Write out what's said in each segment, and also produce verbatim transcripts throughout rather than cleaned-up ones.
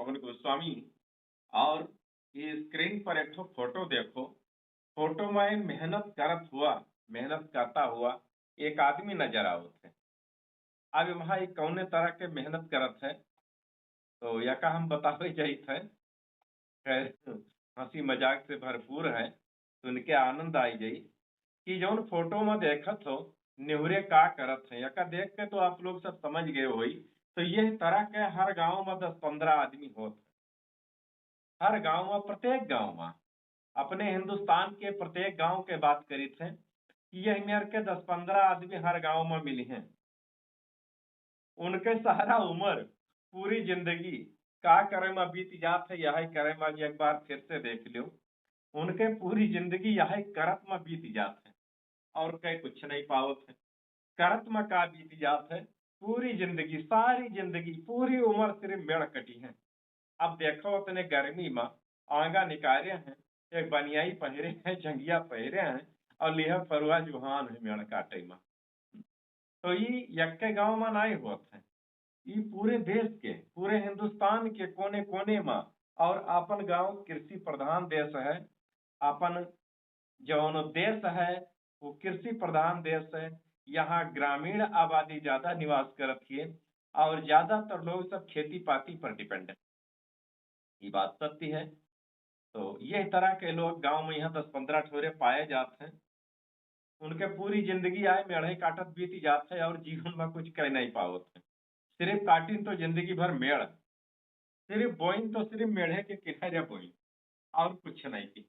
पवन गोस्वामी। और ये स्क्रीन पर एक ठो फोटो देखो। फोटो में मेहनत करत हुआ, मेहनत करता हुआ एक आदमी नजर आवत है। अब वहाँ एक कौने तरह के मेहनत करत है, तो यका हम बतावे जाइत है। खैर, हंसी मजाक से भरपूर है, सुन के आनंद आई जाई कि जौन फोटो में देखत हो, निहुरे का करत है, यका देख के तो आप लोग सब समझ गए होई। तो यह तरह के हर गांव में दस पन्द्रह आदमी होत है। हर गांव में, प्रत्येक गांव में, अपने हिंदुस्तान के प्रत्येक गांव के बात करित है कि यह मेर के दस पन्द्रह आदमी हर गांव में मिली हैं। उनके सारा उम्र, पूरी जिंदगी का करे में बीत जात है, यही करे में एक बार फिर से देख लियो। उनके पूरी जिंदगी यही करत में बीत जात है और कई कुछ नहीं पावत है। करत में का बीत जात है, पूरी जिंदगी, सारी जिंदगी, पूरी उम्र सिर्फ मेड़ कटी है। अब देखो, उतने गर्मी में आंगा निकारे हैं, एक बनियाई पहिरे हैं, जंगिया पहिरे हैं और लिहा फरुआ जुहान है मेड़ काटे में। तो ई यक्के गांव में नहीं होत है, ई पूरे देश के, पूरे हिंदुस्तान के कोने कोने में। और अपन गांव कृषि प्रधान देश है, अपन जौन देश है वो कृषि प्रधान देश है। यहाँ ग्रामीण आबादी ज्यादा निवास करत है और ज्यादातर लोग सब खेती पाती पर डिपेंड है। ये बात सत्य है। तो यह तरह के लोग गांव में यहाँ दस पन्द्रह ठोरे पाए जात हैं। उनके पूरी जिंदगी आए मेढ़े काटत बीत जात है और जीवन में कुछ कह नहीं पावत है। सिर्फ काटिन तो जिंदगी भर मेढ़, सिर्फ बोइन तो सिर्फ मेढ़े के किनारे बोइन और कुछ नहीं की।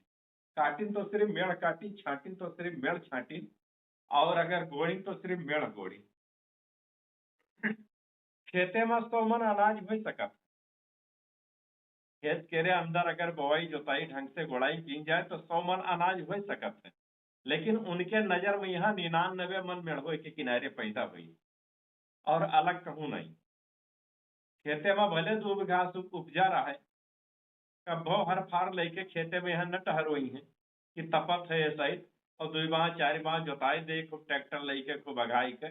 काटिन तो सिर्फ मेढ़ काटी, छाटिन तो सिर्फ मेढ़ छाटी, और अगर गोड़िन तो सिर्फ मेढ़ गोड़ी। खेते में सौ मन अनाज हो सकत, खेत केरे अंदर अगर बोआई जोताई ढंग से गोड़ाई की जाए तो सौ मन अनाज हो सकत है, लेकिन उनके नजर में यहाँ निन्यानवे मन मेढ़वे के किनारे पैदा हुई और अलग कहूँ नहीं। खेते में भले दो बीघा सु उपजा रहा है, कब्बो हर फार लेके खेते में यहाँ न टहरोई है कि तपत है ऐसा ही, और दो बार चार बार जोताई दे, खूब ट्रैक्टर लेके खूब बघाई के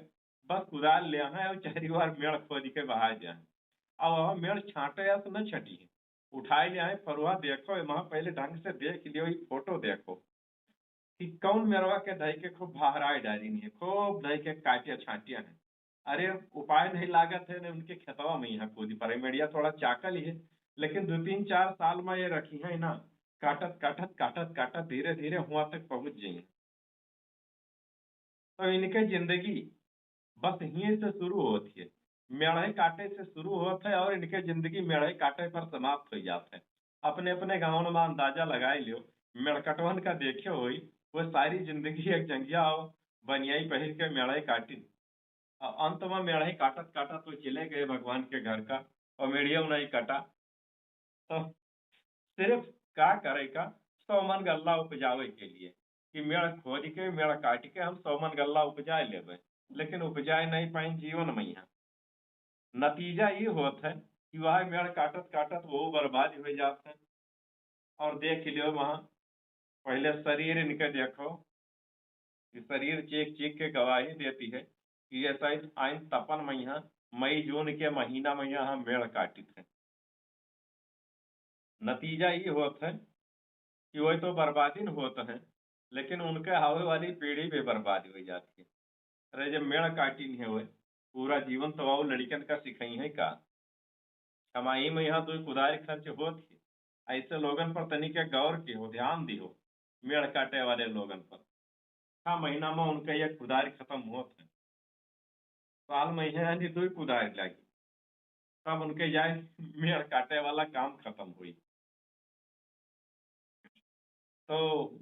बस कुदाल ले आए और चारी बार मेड़ खोद के बहा जाए। अब वह मेड़ छाटे या तो न छटी है, उठाए ले आए फरुआ। देखो वहाँ पहले ढंग से देख लियो, ये फोटो देखो कि कौन मेड़वा के धई के खूब बहराए डाली नहीं है, खूब धई के काटिया छाटिया है। अरे उपाय नहीं लागत है, ने उनके खेतवा में यहाँ कूदी पड़े। मेड़िया थोड़ा चाकल ही है, लेकिन दो तीन चार साल में ये रखी है ना, काटत काटत काटत काटत धीरे धीरे हुआ तक पहुँच जाइए। तो इनके जिंदगी बस यहीं से शुरू होती है, मेढ़े काटे से शुरू होत है और इनके जिंदगी मेढ़े काटे पर समाप्त हो जात है। अपने अपने गाँव में अंदाजा लगाए लियो, मेढ़कटवन का देखे होई, वो सारी जिंदगी एक जंगिया और बनियाई पहिर के मेढ़े काटिन। और अंत में मेढ़े काटत काटत वो चले गए भगवान के घर का, और मेढ़िया नहीं कटा। तो सिर्फ का करे का, सौ मन गल्ला उपजावे के लिए कि मेड़ खोद के, मेड़ काट के हम सौ मन गल्ला उपजाए लेबे, लेकिन उपजाए नहीं पाइन जीवन में यहाँ। नतीजा ये होत है कि वह मेड़ काटत काटत वो बर्बाद हो जात है। और देख लियो वहाँ पहले शरीर इनके देखो, ये शरीर चीख चीख के गवाही देती है कि ये शायद आइन तपन में यहाँ मई जून के महीना में यहाँ मेड़ काटित है। नतीजा ये होत है कि वही तो बर्बादी न होत है, लेकिन उनके आवे वाली पीढ़ी भी बर्बाद हो जाती है। अरे जब मेड़ काटिन है वही, पूरा जीवन तो वो लड़कन का सिखाई है का? छमाही में यहाँ दो कुदारी खर्च होत है। ऐसे लोगन पर तनिक गौर किहो, ध्यान दिहो, मेड़ काटे वाले लोगन पर। छह महीना में उनका ये कुदारी खत्म होत है, साल में यहाँ यानी दो कुदारी लागी, तब उनके जाए मेड़ काटे वाला काम खत्म हुई। तो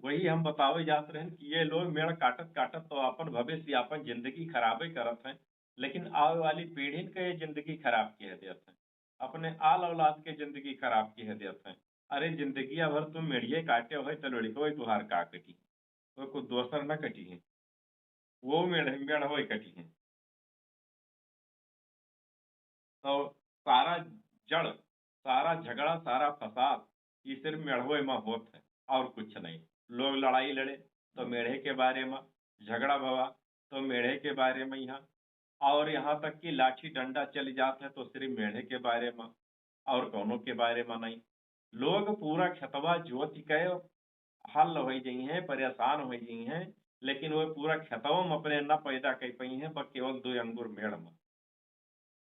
वही हम बतावे जात रहन कि ये लोग मेड़ काटत काटत तो अपन भविष्य, अपन जिंदगी खराबे करत हैं, लेकिन आवे वाली पीढ़ी के ये जिंदगी खराब किहे देत हैं, अपने आल औलाद के जिंदगी खराब किहे देत हैं। अरे जिंदगिया भर तुम मेड़िए काटे हो तो लड़को तुहार का कटी, वो कुछ दोसर न कटी है, वो मेड़ मेड़ हो कटी है। तो सारा जड़, सारा झगड़ा, सारा फसाद ये सिर्फ मेढ़वे में होत है और कुछ नहीं। लोग लड़ाई लड़े तो मेढ़े के बारे में, झगड़ा भवा तो मेढ़े के बारे में यहाँ, और यहाँ तक कि लाठी डंडा चल जात है तो सिर्फ मेढ़े के बारे में। और कौनो के बारे में नहीं। लोग पूरा खेतवा जोत के हल होइ जइहें, परेशान होइ जइहें, लेकिन वो पूरा खेतवा में अपने न पैदा कर पइहें, बस केवल दो अंगुर मेड़ में।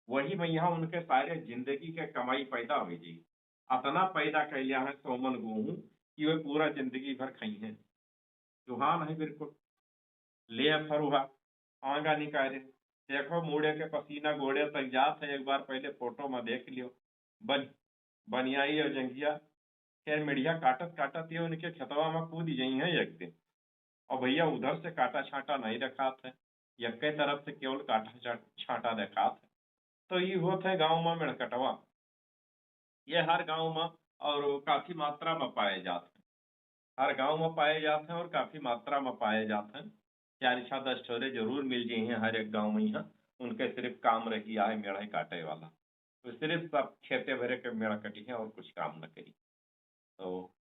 वही में यहाँ उनके सारे जिंदगी के कमाई पैदा होइ जाई। अतना पैदा कर लिया है सोमन गेहूं कि वे पूरा जिंदगी भर खइहें। चुहान है बिल्कुल। ले फरुहा, आंगा निकाले, देखो मुड़े के पसीना गोड़े तक जात है। एक बार पहले फोटो में देख लियो। बन बनियाई और जंगिया, खैर मिढ़िया काटत काटत ये उनके खेतवा में कूद जइहें एक दिन। और भैया उधर से काटा छाटा नहीं देखात है, यक्के तरफ से केवल काटा छा-, छाटा देखात है। तो ये होत है गाँव में मेड़कटवा। ये हर गाँव में और काफी मात्रा में पाए जात हैं, हर गाँव में पाए जात हैं और काफी मात्रा में पाए जात हैं। चार छह दस ठोरे जरूर मिल जइहें हर एक गाँव में। यहाँ उनके सिर्फ काम रही है मेढ़े काटे वाला, तो सिर्फ सब खेते भरे के मेढ़ कटी है और कुछ काम न करी। तो